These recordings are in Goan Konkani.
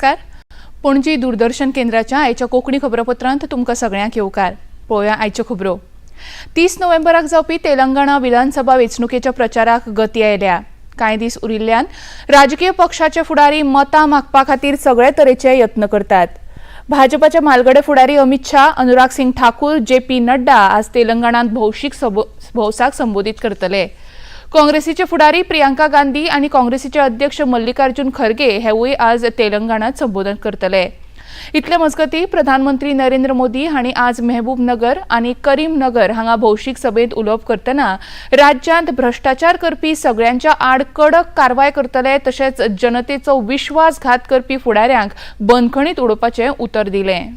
नमस्कार. पणजी दूरदर्शन केंद्राच्या आयच्या कोंकणी खबरापत्रांत तुमकां सगळ्यांक येवकार. पळोवया आयच्यो खबरो. 30 नोव्हेंबराक जावपी तेलंगणा विधानसभा वेंचणुकेच्या प्रचाराक गती आयल्या. कांय दीस उरिल्ल्यान राजकीय पक्षाचे फुडारी मतां मागपा खातीर सगळे तरेचे यत्न करतात. भाजपाचे म्हालगडे फुडारी अमित शाह, अनुराग सिंग ठाकूर, जे पी नड्डा आज तेलंगणांत भौशीक भौसाक संबोधीत करतले. काँग्रेसीचे फुडारी प्रियांका गांधी आनी काँग्रेसीचे अध्यक्ष मल्लिकार्जुन खरगे हेवूय आज तेलंगणात संबोधन करतले. इतले मजगती प्रधानमंत्री नरेंद्र मोदी हांणी आज मेहबूबनगर आनी करीमनगर हांगा भौशीक सभेंत उलोवप करतना राज्यांत भ्रश्टाचार करपी सगळ्यांच्या आड कडक कारवाय करतले, तशेंच जनतेचो विश्वासघात करपी फुडाऱ्यांक बंदखणीत उडोवपाचें उतर दिलें.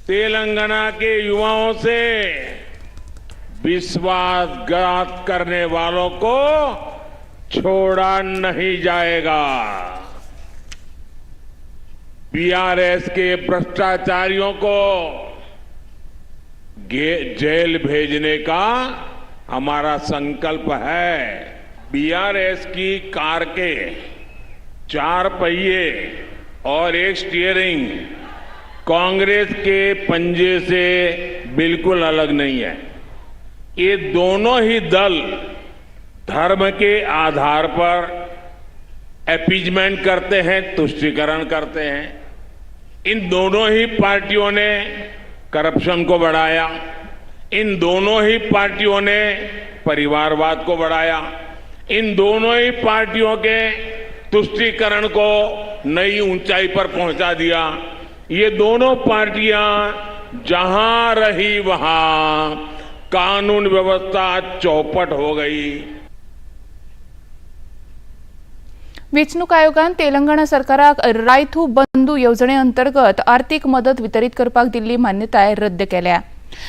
तेलंगाना के युवाओं से विश्वासघात करने वालों को छोड़ा नहीं जाएगा. बीआरएस के भ्रष्टाचारियों को जेल भेजने का हमारा संकल्प है. बीआरएस की कार के 4 पहिए और एक स्टीयरिंग कांग्रेस के पंजे से बिल्कुल अलग नहीं है. ये दोनों ही दल धर्म के आधार पर अपीजमेंट करते हैं, तुष्टिकरण करते हैं. इन दोनों ही पार्टियों ने करप्शन को बढ़ाया. इन दोनों ही पार्टियों ने परिवारवाद को बढ़ाया. इन दोनों ही पार्टियों के तुष्टिकरण को नई ऊंचाई पर पहुंचा दिया. ये दोनों पार्टियां जहां रही, वहां कानून व्यवस्था चौपट हो गई. वेंचणूक आयोगान तेलंगणा सरकाराक रायथू बंधू येवजणे अंतर्गत आर्थिक मदत वितरीत करपाक दिल्ली मान्यताय रद्द केल्या.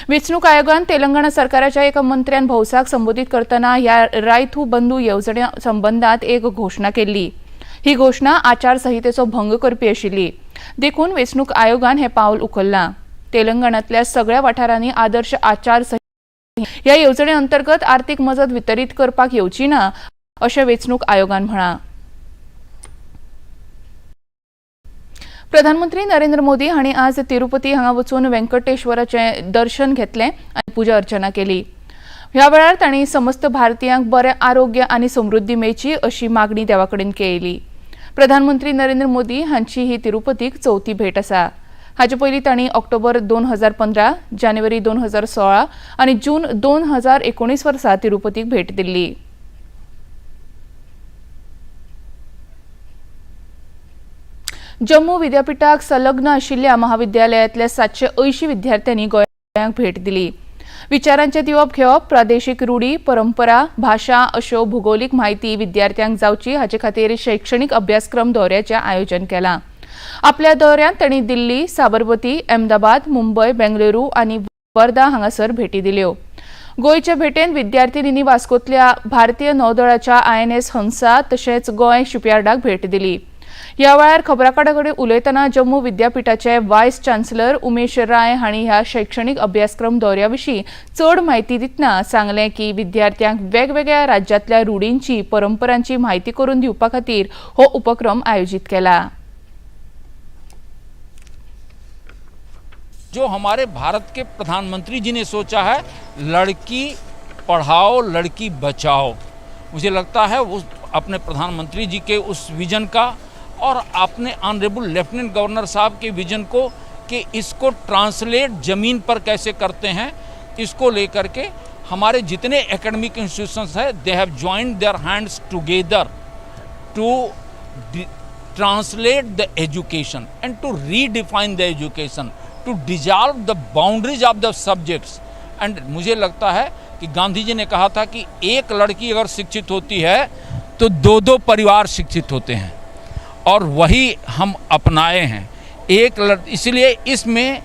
वेंचणूक आयोगान तेलंगणा सरकाराच्या एका मंत्र्यान भौसाक संबोधीत करतना ह्या रायथू बंधू येवजणे संबंदांत एक घोशणा केल्ली. ही घोशणा आचारसंहितेचो भंग करपी आशिल्ली, देखून वेंचणूक आयोगान हें पावल उखल्लां. तेलंगणांतल्या सगळ्या वाठारांनी आदर्श आचारसंहिता ह्या येवजणे अंतर्गत आर्थिक मजत वितरीत करपाक येवची ना, अशें वेंचणूक आयोगान म्हळां. प्रधानमंत्री नरेंद्र मोदी हांणी आज तिरुपती हांगा वचून व्यंकटेश्वराचें दर्शन घेतलें आनी पुजा अर्चना केली. ह्या वेळार तांणी समस्त भारतीयांक बरें आरोग्य आनी समृद्धी मेळची अशी मागणी देवा कडेन केली. प्रधानमंत्री नरेंद्र मोदी हांची ही तिरुपतीक चवथी भेट आसा. हाचे पयलीं तांणी ऑक्टोबर 2015, जानेवारी 2016 आनी जून 2019 वर्सा तिरुपतीक भेट दिल्ली. जम्मू विद्यापीठाक संलग्न आशिल्ल्या महाविद्यालयांतल्या 780 विद्यार्थ्यांनी गोंयांक भेट दिली. विचारांचें दिवप घेवप, प्रादेशीक रूढी परंपरा, भाशा अश्यो भुगोलीक म्हायती विद्यार्थ्यांक जावची हाचे खातीर शैक्षणीक अभ्यासक्रम दौऱ्याचें आयोजन केलां. आपल्या दौऱ्यांत तांणी दिल्ली, साबरमती, अहमदाबाद, मुंबय, बेंगळुरू आनी वर्धा हांगासर भेटी दिल्यो. गोंयचे भेटेन विद्यार्थिनींनी वास्कोंतल्या भारतीय नौदळाच्या INS हंसा तशेंच गोंय शिपयार्डाक भेट दिली. ह्या वेळार खबराकारां कडेन उलयतना जम्मू विद्यापीठाचे व्हायस चान्सलर उमेश राय हांणी ह्या शैक्षणीक अभ्यासक्रम दौऱ्या विशीं चड म्हायती दितना सांगलें की विद्यार्थ्यांक वेगवेगळ्या राज्यांतल्या रुढींची, परंपरांची म्हायती करून दिवपा खातीर हो उपक्रम आयोजीत केला. जो हमारे भारत के प्रधानमंत्री जी ने सोचा है, लड़की पढ़ाओ लड़की बचाओ, मुझे लगता है उस अपने प्रधानमंत्री जी के उस विजन का और अपने ऑनरेबल लेफ्टिनेंट गवर्नर साहब के विजन को कि इसको ट्रांसलेट ज़मीन पर कैसे करते हैं, इसको लेकर के हमारे जितने एकेडमिक इंस्टीट्यूशंस हैं, they have joined their hands together to translate the education and to redefine the education, to dissolve the boundaries of the subjects. And मुझे लगता है कि गांधी जी ने कहा था कि एक लड़की अगर शिक्षित होती है तो दो दो परिवार शिक्षित होते हैं, और वही हम अपनाए हैं. इसलिए इसमें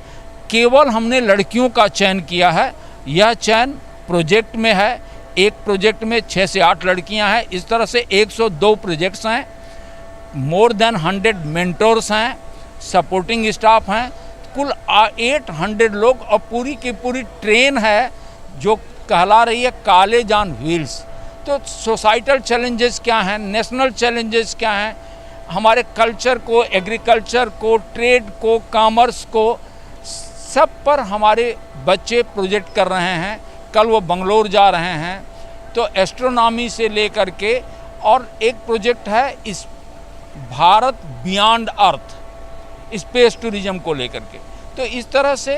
केवल हमने लड़कियों का चयन किया है. यह चयन प्रोजेक्ट में है. एक प्रोजेक्ट में 6 से 8 लड़कियां हैं. इस तरह से 102 प्रोजेक्ट्स हैं, मोर देन 100 मेंटोर्स हैं, सपोर्टिंग स्टाफ हैं, कुल 800 लोग और पूरी की पूरी ट्रेन है जो कहला रही है कॉलेज ऑन व्हील्स. तो सोसाइटल चैलेंजेस क्या हैं, नेशनल चैलेंजेस क्या हैं, हमारे कल्चर को, एग्रीकल्चर को, ट्रेड को, कॉमर्स को, सब पर हमारे बच्चे प्रोजेक्ट कर रहे हैं। कल वो बंगलोर जा रहे हैं, तो एस्ट्रोनॉमी से लेकर के और एक प्रोजेक्ट है इस Bharat beyond earth space tourism को लेकर के। तो इस तरह से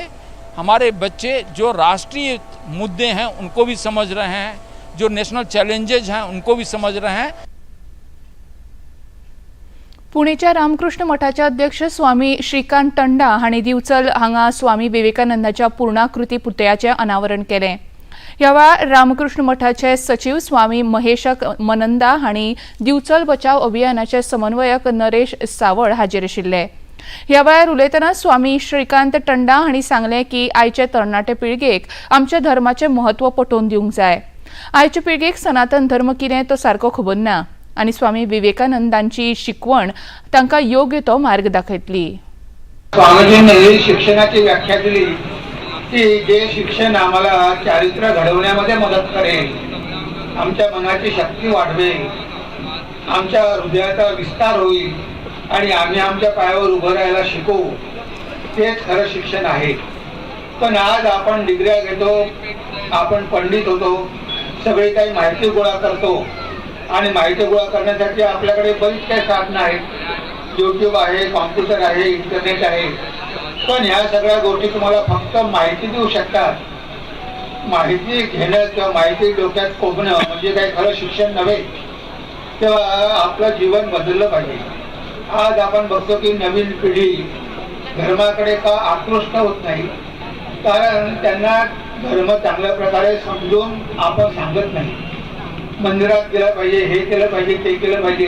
हमारे बच्चे जो राष्ट्रीय मुद्दे हैं उनको भी समझ रहे हैं, जो नेशनल चैलेंजेज हैं उनको भी समझ रहे हैं। पुणेच्या रामकृष्ण मठाचे अध्यक्ष स्वामी श्रीकांत टंडा हांणी दिवचल हांगा स्वामी विवेकानंदाच्या पूर्णाकृती पुतळ्याचें अनावरण केलें। ह्या वेळार रामकृष्ण मठाचे सचीव स्वामी महेशक मनंदा हांणी दिवचल बचाव अभियानाचे समन्वयक नरेश सावळ हाजीर आशिल्ले। ह्या वेळार उलयतना स्वामी श्रीकांत टंडा हांणी सांगलें की आयचे तरणाटे पिळगेक आमच्या धर्माचें म्हत्व पटोवन दिवंक जाय। आयचे पिळगेक सनातन धर्म कितें तो सारको खबर ना आनी स्वामी विवेकानंदांची शिकवण तांकां योग्य तो मार्ग दाखयतली। स्वामीजींनी शिक्षणाची व्याख्या दिली की जे शिक्षण आम्हाला चारित्र्य घडवण्यामध्ये मदत करेल, आमच्या मनाची शक्ती वाढवेल, आमच्या हृदयाचा विस्तार होईल आणि आम्ही आमच्या पायावर उभं राहायला शिकू, तेच खरं शिक्षण आहे। पण आज आपण डिग्र्या घेतो, आपण पंडित होतो, सगळी काही माहिती गोळा करतो आणि माहिती गोळा करण्यासाठी आपल्याकडे बरीच काही साधनं आहेत। यूट्यूब आहे, कॉम्प्युटर आहे, इंटरनेट आहे। पण ह्या सगळ्या गोष्टी तुम्हाला फक्त माहिती देऊ शकतात। माहिती घेणं किंवा माहिती डोक्यात कोंबणं म्हणजे काही खरं शिक्षण नव्हे। तेव्हा आपलं जीवन बदललं पाहिजे। आज आपण बघतो की नवीन पिढी धर्माकडे का आकृष्ट होत नाही? कारण त्यांना धर्म चांगल्या प्रकारे समजून आपण सांगत नाही। मंदिरात गेलं पाहिजे, हे केलं पाहिजे, ते केलं पाहिजे,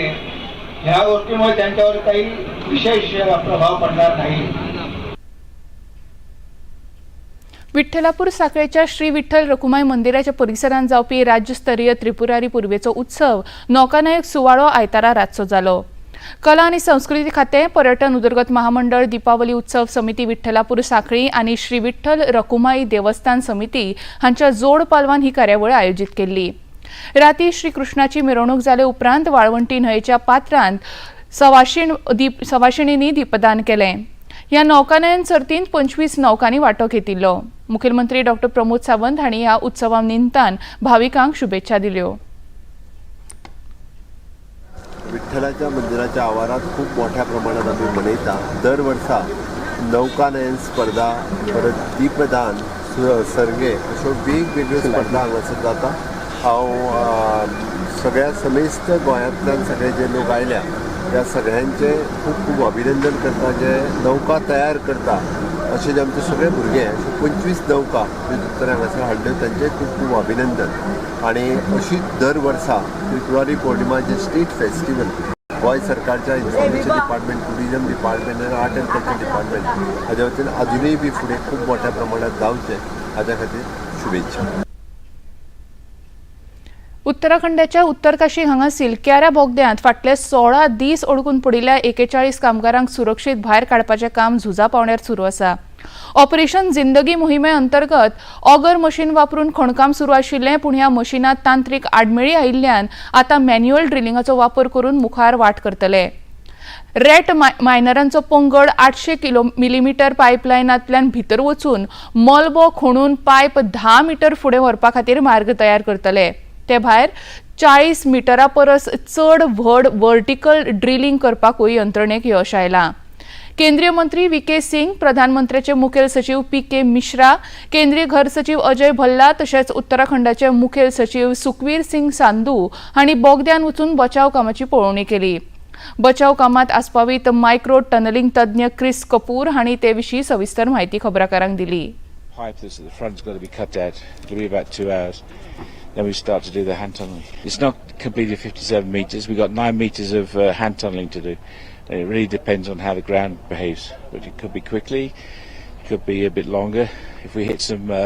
ह्या गोष्टीमुळे त्यांच्यावर काही विशेष प्रभाव पडणार नाही। विठ्ठलापूर साखळेच्या श्री विठ्ठल रखुमाई मंदिराच्या परिसरांत जावपी राज्यस्तरीय त्रिपुरारी पुर्वेचो उत्सव नौकानायक सुवाळो आयतारा रातचो जालो। कला आनी संस्कृती खातें, पर्यटन उदरगत महामंडळ, दीपावली उत्सव समिती विठ्ठलापूर साखळी आनी श्री विठ्ठल रखुमाई देवस्थान समिती हांच्या जोड पालवान ही कार्यावळ आयोजीत केल्ली। राती श्री कृष्णाची मिरवणूक जाले उपरांत वाळवंटी न्हंयेच्या पात्रांत सवाशिणींनी दीपदान केलें। ह्या नौकानयन सर्तींत 25 नौकांनी वांटो घेतिल्लो। मुखेलमंत्री डॉक्टर प्रमोद सावंत हांणी ह्या उत्सवा निमतान भाविकांक शुभेच्छा दिल्यो। विठ्ठलाच्या मंदिराच्या आवारात खूप मोठ्या प्रमाणात आमी मनयता। दर वर्सा नौकानयन स्पर्धा, परत दीपदान, सर्गे अश्यो वेगवेगळ्यो स्पर्धा हांगासर जाता। हांव सगळ्या समेस्त गोंयांतल्यान सगळे जे लोक आयल्या त्या सगळ्यांचे खूब खूब अभिनंदन करता। जे नौका तयार करता अशे जे आमचे सगळे भुरगे, अशे 25 नौका जे तर हांगासर हाडल्यो तांचें खूब खूब अभिनंदन। आनी अशीच दर वर्सा त्रिपुरारी पौर्णिमा जे स्टेट फेस्टिवल गोंय सरकारच्या इन्फॉर्मेशन डिपार्टमेंट, टुरिजम डिपार्टमेंट आनी आर्ट अँड कल्चर डिपार्टमेंट हाज्या वतीन अजुनूय बी फुडें खूब मोठ्या प्रमाणात जावचें हाज्या खातीर शुभेच्छा। उत्तराखंडाच्या उत्तरकाशी हांगा सिलक्यारा बोगद्यांत फाटले 16 दीस अडकून पडिल्ल्या 41 कामगारांक सुरक्षीत भायर काडपाचें काम झुजा पावण्यार सुरू आसा। ऑपरेशन जिंदगी मोहिमे अंतर्गत ऑगर मशीन वापरून खणकाम सुरू आशिल्लें, पूण ह्या मशिनांत तांत्रीक आडमेळी आयिल्ल्यान आतां मॅन्युअल ड्रिलिंगाचो वापर करून मुखार वाट करतले। रॅट मायनरांचो पंगड 800 मिलीमीटर पायपलायनांतल्यान भितर वचून मलबो खणून पायप 10 मीटर फुडें व्हरपा खातीर मार्ग तयार करतले। ते भायर 40 मिटरा परस चड व्हड वर्टिकल ड्रिलिंग करपाकूय यंत्रणेक यश आयलां। केंद्रीय मंत्री व्ही के सिंग, प्रधानमंत्र्याचे मुखेल सचीव पी के मिश्रा, केंद्रीय घर सचीव अजय भल्ला तशेंच उत्तराखंडाचे मुखेल सचीव सुखवीर सिंग सांधू हांणी बोगद्यान वचून बचाव कामाची पळोवणी केली। बचाव कामात आस्पावीत मायक्रो टनलिंग तज्ञ क्रिस कपूर हांणी ते विशीं सविस्तर माहिती खबराकारांक दिली। Pipe that's at the front's got to be cut out. It'll be about 2 hours. Then we start to do the hand tunneling. It's not completely 57 meters. We've got 9 meters of hand tunneling to do. It really depends on how the ground behaves. But it could be quickly, it could be a bit longer. If we hit some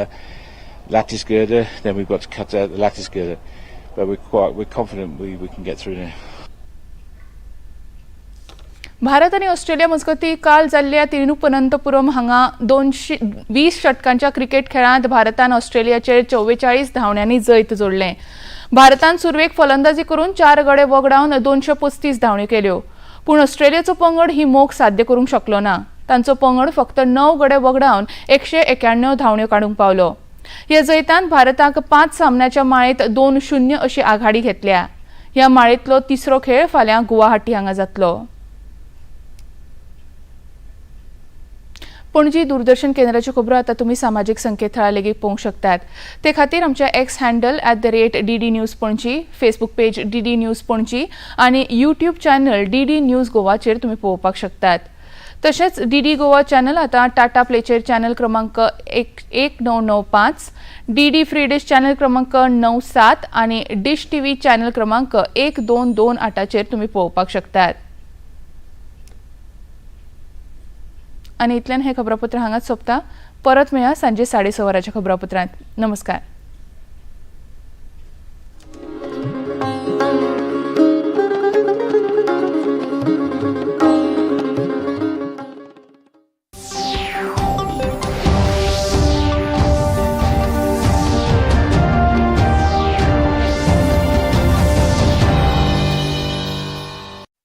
lattice girder, then we've got to cut out the lattice girder. But we're confident we can get through now. Bharat आनी ऑस्ट्रेलिया मजगतीं काल जाल्ल्या तिरुअनंतपुरम हांगा 220 षटकांच्या क्रिकेट खेळांत भारतान ऑस्ट्रेलियाचेर 44 धांवड्यांनी जैत जोडलें। भारतान सुरवेक फलंदाजी करून 4 गडे वगडावन 235 धांवड्यो केल्यो। पूण ऑस्ट्रेलियेचो पंगड ही मोख साध्य करूंक शकलो ना. तांचो पंगड फक्त 9 गडे वगडावन 191 धांवड्यो काडूंक पावलो. ह्या जैतान भारताक 5 सामन्याच्या माळेंत 2-0 अशी आघाडी घेतल्या. ह्या माळेंतलो तिसरो खेळ फाल्यां गुवाहाटी हांगा जातलो. पणजी दूरदर्शन केंद्राच्यो खबरो आतां तुमी सामाजीक संकेतथळार लेगीत पळोवंक शकतात. ते खातीर आमच्या X handle @DD News Panaji, Facebook page DD News Panaji आनी यूट्यूब चॅनल डीडी न्यूज गोवाचेर तुमी पळोवपाक शकतात. तशेंच डीडी गोवा चॅनल आतां टाटा प्लेचेर चॅनल क्रमांक 1 1995, डीडी फ्री डिश चॅनल क्रमांक 97 आनी डिश टीव्ही चॅनल क्रमांक 1228चेर तुमी पळोवपाक शकतात. आनी इतल्यान हें खबरापत्र हांगाच सोंपता. परत मेळया सांजे 6:30 वरांच्या खबरापत्रांत. नमस्कार.